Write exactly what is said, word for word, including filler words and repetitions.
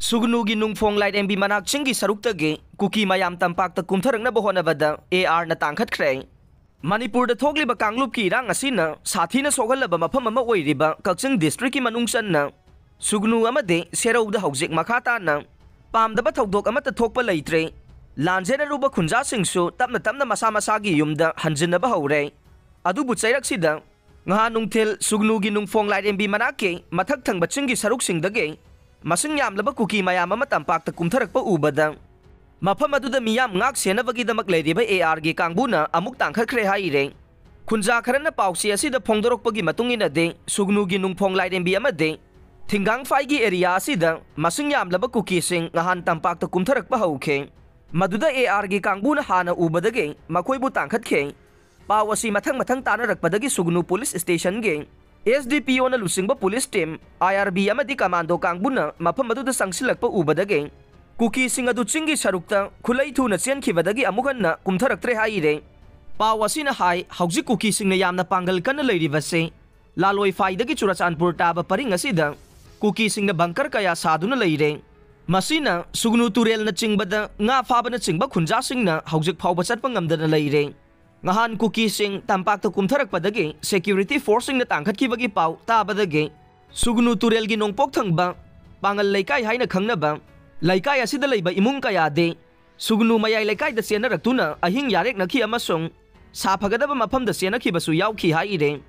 ꯁꯨꯒꯅꯨꯒꯤ ꯅꯨꯡꯐꯣꯡ ꯂꯥꯏꯔꯦꯝꯕꯤ ꯃꯅꯥꯛ ꯆꯤꯡꯒꯤ ꯁꯔꯨꯛꯇꯒꯤ ꯀꯨꯀꯤ ꯃꯌꯥꯝ ꯇꯝꯄꯥꯛꯇ ꯀꯨꯝꯊꯔꯛꯅꯕ ꯍꯣꯠꯅꯕꯗ ꯑꯦ ꯑꯥꯔꯅ ꯇꯥꯡꯈꯠꯈ꯭ꯔꯦ꯫ ꯃꯅꯤꯄꯨꯔꯗ ꯊꯣꯛꯂꯤꯕ ꯀꯥꯡꯂꯨꯞꯀꯤ ꯏꯔꯥꯡ ꯑꯁꯤꯅ ꯁꯥꯊꯤꯅ ꯁꯣꯛꯍꯜꯂꯕ ꯃꯐꯝ ꯑꯃ ꯑꯣꯏꯔꯤꯕ ꯀꯛꯆꯤꯡ ꯗꯤꯁꯇ꯭ꯔꯤꯛꯀꯤ ꯃꯅꯨꯡ ꯆꯟꯅ ꯁꯨꯒꯅꯨ ꯑꯃꯗꯤ ꯁꯦꯔꯧꯗ ꯍꯧꯖꯤꯛ ꯃꯈꯥ ꯇꯥꯅ ꯄꯥꯝꯗꯕ ꯊꯧꯗꯣꯛ ꯑꯃꯠꯇ ꯊꯣꯛꯄ ꯂꯩꯇ꯭ꯔꯦ꯫ ꯂꯥꯟꯖꯦꯟꯅꯔꯨꯕ ꯈꯨꯟꯖꯥꯁꯤꯡꯁꯨ ꯇꯞꯅ ꯇꯞꯅ ꯃꯁꯥ ꯃꯁꯥꯒꯤ ꯌꯨꯝꯗ ꯍꯟꯖꯤꯟꯅꯕ ꯍꯧꯔꯦ꯫ ꯑꯗꯨꯕꯨ ꯆꯩꯔꯛꯁꯤꯗ ꯉꯍꯥꯟ ꯅꯨꯡꯊꯤꯜ ꯁꯨꯒꯅꯨꯒꯤ ꯅꯨꯡꯐꯣꯡ ꯂꯥꯏꯔꯦꯝꯕꯤ ꯃꯅꯥꯛꯀꯤ ꯃꯊꯛ ꯊꯪꯕ ꯆꯤꯡꯒꯤ ꯁꯔꯨꯛꯁꯤꯡꯗꯒꯤ ꯃꯁꯤꯡ ꯌꯥꯝꯂꯕ ꯀꯨꯀꯤ ꯃꯌꯥꯝ ꯑꯃ ꯇꯝꯄꯥꯛꯇ ꯀꯨꯝꯊꯔꯛꯄ ꯎꯕꯗ ꯃꯐꯝ ꯑꯗꯨꯗ ꯃꯤꯌꯥꯝ ꯉꯥꯛ ꯁꯦꯟꯅꯕꯒꯤꯗꯃꯛ ꯂꯩꯔꯤꯕ ꯑꯦ ꯑꯥꯔꯒꯤ ꯀꯥꯡꯕꯨꯅ ꯑꯃꯨꯛ ꯇꯥꯡꯈꯠꯈ꯭ꯔꯦ ꯍꯥꯏꯔꯦ꯫ ꯈꯨꯟꯖꯥ ꯈꯔꯅ ꯄꯥꯎꯆꯦ ꯑꯁꯤꯗ ꯐꯣꯡꯗꯣꯔꯛꯄꯒꯤ ꯃꯇꯨꯡ ꯏꯟꯅꯗꯤ ꯁꯨꯒꯅꯨꯒꯤ ꯅꯨꯡꯐꯣꯡ ꯂꯥꯏꯔꯦꯝꯕꯤ ꯑꯃꯗꯤ ꯊꯤꯡꯒꯥꯡꯐꯥꯏꯒꯤ ꯑꯦꯔꯤꯌꯥ ꯑꯁꯤꯗ ꯃꯁꯤꯡ ꯌꯥꯝꯂꯕ ꯀꯨꯀꯤꯁꯤꯡ ꯉꯍꯥꯟ ꯇꯝꯄꯥꯛꯇ ꯀꯨꯝꯊꯔꯛꯄ ꯍꯧꯈꯤ꯫ ꯃꯗꯨꯗ ꯑꯦ ꯑꯥꯔꯒꯤ ꯀꯥꯡꯕꯨꯅ ꯍꯥꯟꯅ ꯎꯕꯗꯒꯤ ꯃꯈꯣꯏꯕꯨ ꯇꯥꯡꯈꯠꯈꯤ꯫ ꯄꯥꯎ ꯑꯁꯤ ꯃꯊꯪ ꯃꯊꯪ ꯇꯥꯅꯔꯛꯄꯗꯒꯤ ꯁꯨꯒꯅꯨ ꯄꯨꯂꯤꯁ ꯁ꯭ꯇꯦꯁꯟꯒꯤ ꯑꯦꯁ ꯗꯤ ꯄꯤ ꯑꯣꯅ ꯂꯨꯆꯤꯡꯕ ꯄꯨꯂꯤꯁ ꯇꯤꯝ, ꯑꯥꯏ ꯑꯥꯔ ꯕꯤ ꯑꯃꯗꯤ ꯀꯃꯥꯟꯗꯣ ꯀꯥꯡꯕꯨꯅ ꯃꯐꯝ ꯑꯗꯨꯗ ꯆꯪꯁꯤꯜꯂꯛꯄ ꯎꯕꯗꯒꯤ ꯀꯨꯀꯤꯁꯤꯡ ꯑꯗꯨ ꯆꯤꯡꯒꯤ ꯁꯔꯨꯛꯇ ꯈꯨꯠꯂꯩ ꯊꯨꯅ ꯆꯦꯟꯈꯤꯕꯗꯒꯤ ꯑꯃꯨꯛ ꯍꯟꯅ ꯀꯨꯝꯊꯔꯛꯇ꯭ꯔꯦ ꯍꯥꯏꯔꯦ꯫ ꯄꯥꯎ ꯑꯁꯤꯅ ꯍꯥꯏ, ꯍꯧꯖꯤꯛ ꯀꯨꯀꯤꯁꯤꯡꯅ ꯌꯥꯝꯅ ꯄꯥꯡꯒꯜ ꯀꯟꯅ ꯂꯩꯔꯤꯕꯁꯤ ꯂꯥꯂꯣꯏꯐꯥꯏꯗꯒꯤ ꯆꯨꯔꯆꯥꯟꯄꯨꯔ ꯇꯥꯕ ꯄꯔꯤꯡ ꯑꯁꯤꯗ ꯀꯨꯀꯤꯁꯤꯡꯅ ꯕꯪꯀꯔ ꯀꯌꯥ ꯁꯥꯗꯨꯅ ꯂꯩꯔꯦ꯫ ꯃꯁꯤꯅ ꯁꯨꯒꯅꯨ ꯇꯨꯔꯦꯜꯅꯆꯤꯡꯕꯗ ꯉꯥ ꯐꯥꯕꯅꯆꯤꯡꯕ ꯈꯨꯟꯖꯥꯁꯤꯡꯅ ꯍꯧꯖꯤꯛ ꯐꯥꯎꯕ ꯆꯠꯄ ꯉꯝꯗꯅ ꯂꯩꯔꯦ꯫ ꯉꯍꯥꯟ ꯀꯨꯀꯤꯁꯤꯡ ꯇꯝꯄꯥꯛꯇ ꯀꯨꯝꯊꯔꯛꯄꯗꯒꯤ ꯁꯦꯀ꯭ꯌꯨꯔꯤꯇꯤ ꯐꯣꯔꯁꯁꯤꯡꯅ ꯇꯥꯡꯈꯠꯈꯤꯕꯒꯤ ꯄꯥꯎ ꯇꯥꯕꯗꯒꯤ ꯁꯨꯒꯅꯨ ꯇꯨꯔꯦꯜꯒꯤ ꯅꯣꯡꯄꯣꯛ ꯊꯪꯕ ꯄꯥꯡꯒꯜ ꯂꯩꯀꯥꯏ ꯍꯥꯏꯅ ꯈꯪꯅꯕ ꯂꯩꯀꯥꯏ ꯑꯁꯤꯗ ꯂꯩꯕ ꯏꯃꯨꯡ ꯀꯌꯥꯗꯤ ꯁꯨꯒꯅꯨ ꯃꯌꯥꯏ ꯂꯩꯀꯥꯏꯗ ꯆꯦꯟꯅꯔꯛꯇꯨꯅ ꯑꯍꯤꯡ ꯌꯥꯔꯦꯛꯅꯈꯤ ꯑꯃꯁꯨꯡ ꯁꯥꯐꯒꯗꯕ ꯃꯐꯝꯗ ꯆꯦꯟꯅꯈꯤꯕꯁꯨ ꯌꯥꯎꯈꯤ ꯍꯥꯏꯔꯦ꯫